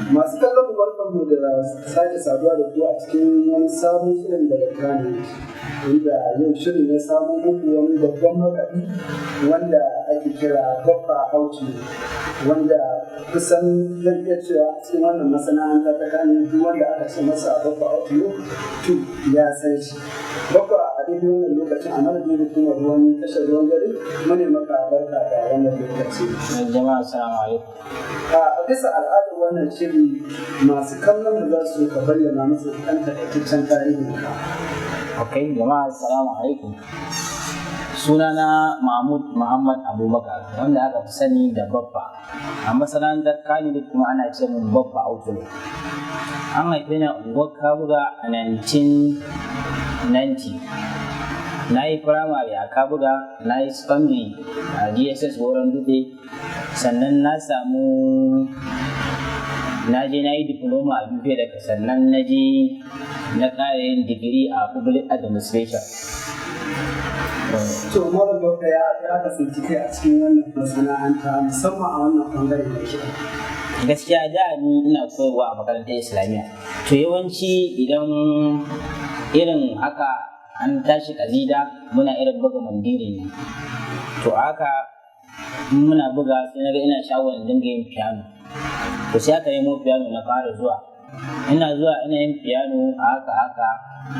Masu kallon mu, barkanmu da sake saduwa da ku a cikin wani sabon shirin daga Kano, inda yau shirin ya samo muku wani babban makaɗi wanda ake kira Baffa Auti, wanda kusan zan iya cewa a cikin wannan masana'anta ta Kano, duk wanda aka ce masa Baffa Auti to ya san shi. Baffa, a daidai wannan lokacin, a madadin hukumar ruwan tashar Ruwan Dare, mune maka barka da wannan lokaci. Jama'a, assalamu alaikum. A bisa al'adar wannan shiri, masu kallon mu za su ka bayyana musu ɗan takaitaccen tarihin ka. Ok, jama'a, assalamu alaikum. Sunana Mahmud Muhammad Abubakar, wanda aka fi sani da Baffa. A masana'antar Kannywood kuma ana ce min Baffa Autolo. An haife ni a unguwar Kabuga a 1990. Na yi firamare a Kabuga, na yi secondary a GSS Goron Dutse, sannan na samu na je na yi diploma a Dufe, daga sannan na je na ƙara yin digiri a public administration. To, Malam Baffa, ya aka tsinci kai a cikin wannan masana'anta, musamman a wannan bangare na kiɗa? Gaskiya da ni ina koyarwa a makarantar Islamiyya. To, yawanci idan irin haka an tashi kazida, muna irin buga mandiri ne. To, haka muna buga, sai na ga ina sha'awar dinga yin piano. To, sai aka nemo piano, na fara zuwa. Ina zuwa ina yin piano a haka haka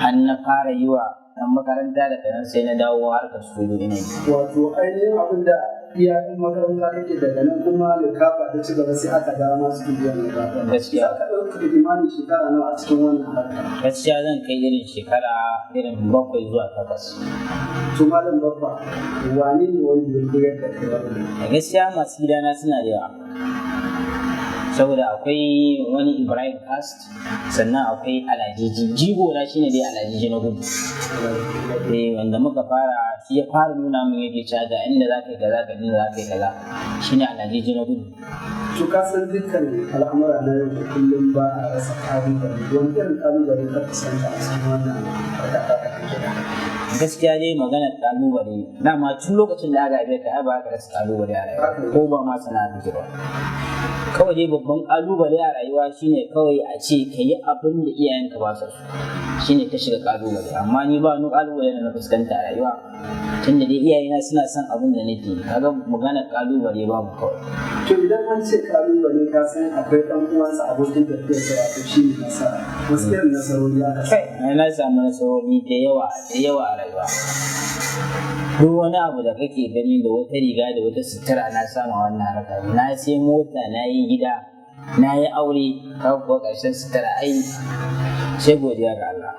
har na fara yi wa ɗan makaranta, da nan sai na dawo harkar studio ina yi. Wato ainihin abin da iyayen makaranta kake, daga nan kuma likafa ta ci gaba, sai aka dawo masu studio ne ba. Gaskiya. Za ka ɗauki kimanin shekara nawa a cikin wannan harka? Gaskiya zan kai irin shekara irin 7 zuwa 8. To, Malam Baffa, wane ne wanda ya koyar da kai wannan? Gaskiya masu gidana suna da yawa, saboda akwai wani Ibrahim Cast, sannan akwai Alajiji. Jigo na shine dai Alajiji na Gudu, eh, wanda muka fara, shi ya fara nuna min, yake cewa ga inda za ka yi kaza, ga inda za ka yi kaza. Shine Alajiji na Gudu. To, ka san dukkan al'amura na yau da kullum ba a rasa ƙalubale. Wani irin ƙalubale ka fuskanta a cikin wannan harka ta kiɗa? Gaskiya dai maganar kalubale, dama tun lokacin da aka haife ka ai ba ka rasa kalubale a rayuwa, ko ba ma sana'a kake ba. Kawai dai babban kalubale a rayuwa shine kawai a ce ka yi abin da iyayenka ba su so, shine ka shiga kalubale. Amma ni ba wani kalubale da na fuskanta a rayuwa, tunda dai iyayena suna son abin da nake yi. Kaga maganar kalubale babu kawai. To, idan an ce kalubale, ka san akwai ɗan uwansa, abokin tafiyarsa, wato shi ne nasara. Wasu irin nasarori aka Kai, ai na samu nasarori da yawa da yawa a rayuwa. Duk wani abu da kake gani, da wata riga da wata sutura, na samu a wannan harka. Na sai mota, na yi gida, na yi aure. Ka kuwa ƙarshen sutura ai sai godiya ga Allah.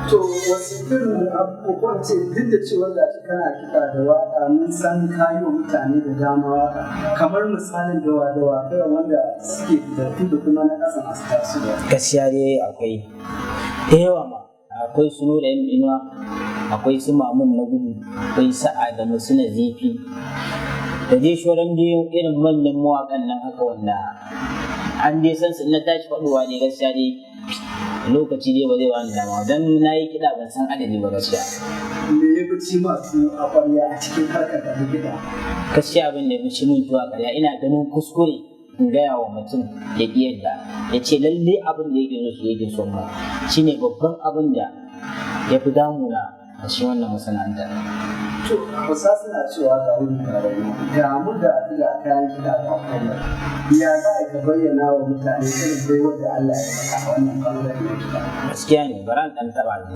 To, wasu irin abubuwan ce, duk da cewa ga shi kana kiɗa da waƙa, mun san kayi wa mutane da dama waƙa, kamar misalin dawa dawa kai wanda suke fitattu da kuma na ƙasa masu tasowa? Gaskiya dai akwai da yawa ma. Akwai su Nura M Inuwa, akwai su Mamun na Gudu, akwai su Adamu, su Nazifi, da dai shoran dai irin manyan mawaƙan nan haka wanda an dai san su. Na tashi faɗuwa ne, gaskiya dai lokaci dai ba zai bani dama, don na yi kiɗa ban san adadi ba gaskiya. Me ya fi ci masu a ƙwarya a cikin harkar da kiɗa? Gaskiya abin da ya fi ci min tuwo a ƙwarya, ina ganin kuskure in gaya wa mutum ya ƙi yadda, ya ce lalle abin da yake so shi yake so ma, shine babban abin da ya fi damuna a cikin wannan masana'anta. To, Hausa suna cewa ga wani ga wani, ga mu ga ga kayan kiɗa ga komai. Ya za a ka bayyana wa mutane irin baiwar da Allah ya maka a wannan ɓangare na kiɗa? Gaskiya ne, bara in ɗan taɓa ne.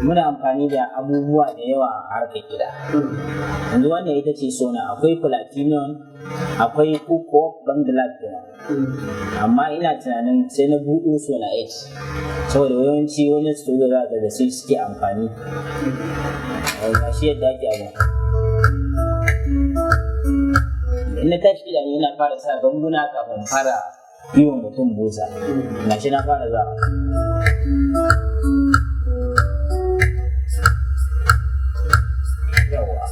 Muna amfani da abubuwa da yawa a harkar kiɗa. Yanzu wannan ita ce sona, akwai platinum, akwai kuko bangla kenan. Amma ina tunanin sai na buɗo Sona 8, saboda yawanci wani studio za ka da su suke amfani. Ga shi yadda ake abu. In na tashi kiɗa ne, ina fara sa ganguna kafin fara yi wa mutum busa. Ga shi na fara zuwa. Yawwa.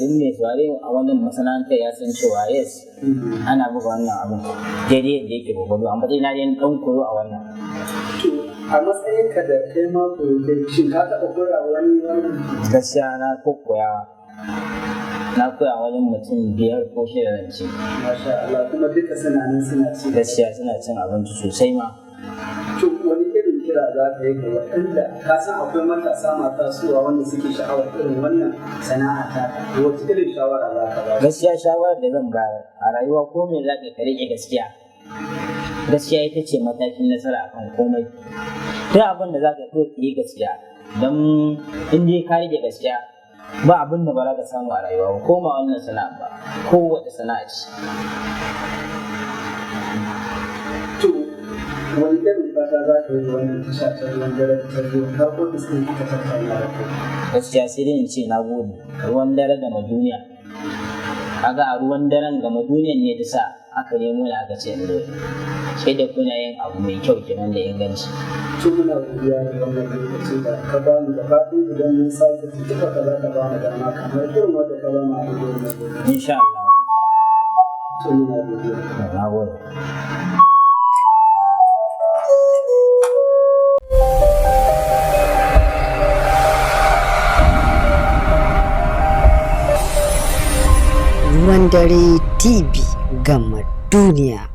duk mai saurare a wannan masana'antar ya san cewa yes, ana buga wannan abun daidai yadda yake gwagwado a matsayin na dai ɗan koyo a wannan. To, a matsayinka da kai ma koyo kai, shin ka taɓa koya wani wannan? Gaskiya na koya, na koya wajen mutum biyar ko shida zan ce. Masha Allah, kuma duka suna nan suna ci. Gaskiya suna cin abinci sosai ma. To, wani irin kira za ka yi ga waɗanda ka san akwai matasa masu tasowa wanda suke sha'awar irin wannan sana'a ta, wata irin shawara za ka ba su? Gaskiya shawarar da zan bayar a rayuwa, ko me za ka riƙe gaskiya. Gaskiya ita ce matakin nasara akan komai. Duk abin da za ka yi, gaskiya, don in dai ka riƙe gaskiya, ba abin da ba za ka samu a rayuwa ba, ko ma wannan sana'a ba, kowace sana'a ce. To, wani irin fata za ka yi wa wannan tasha ta Ruwan Dare ta zo har ofis ɗin kuka tattauna da kai? Gaskiya sai dai in ce na gode Ruwan Dare Gama Duniya. Kaga a Ruwan Daren Gama Duniyan ne ta sa aka nemo ni aka ce in zo, sai da kuna yin abu mai kyau kenan da inganci. To, muna godiya da wannan lokaci da ka ba mu, da fatan idan mun sake tuntuɓa ka, za ka ba mu dama kamar irin wadda ka ba mu a daidai wannan lokaci. Insha Allah. To, muna godiya. Na gode. Ruwan Dare TV, gama duniya.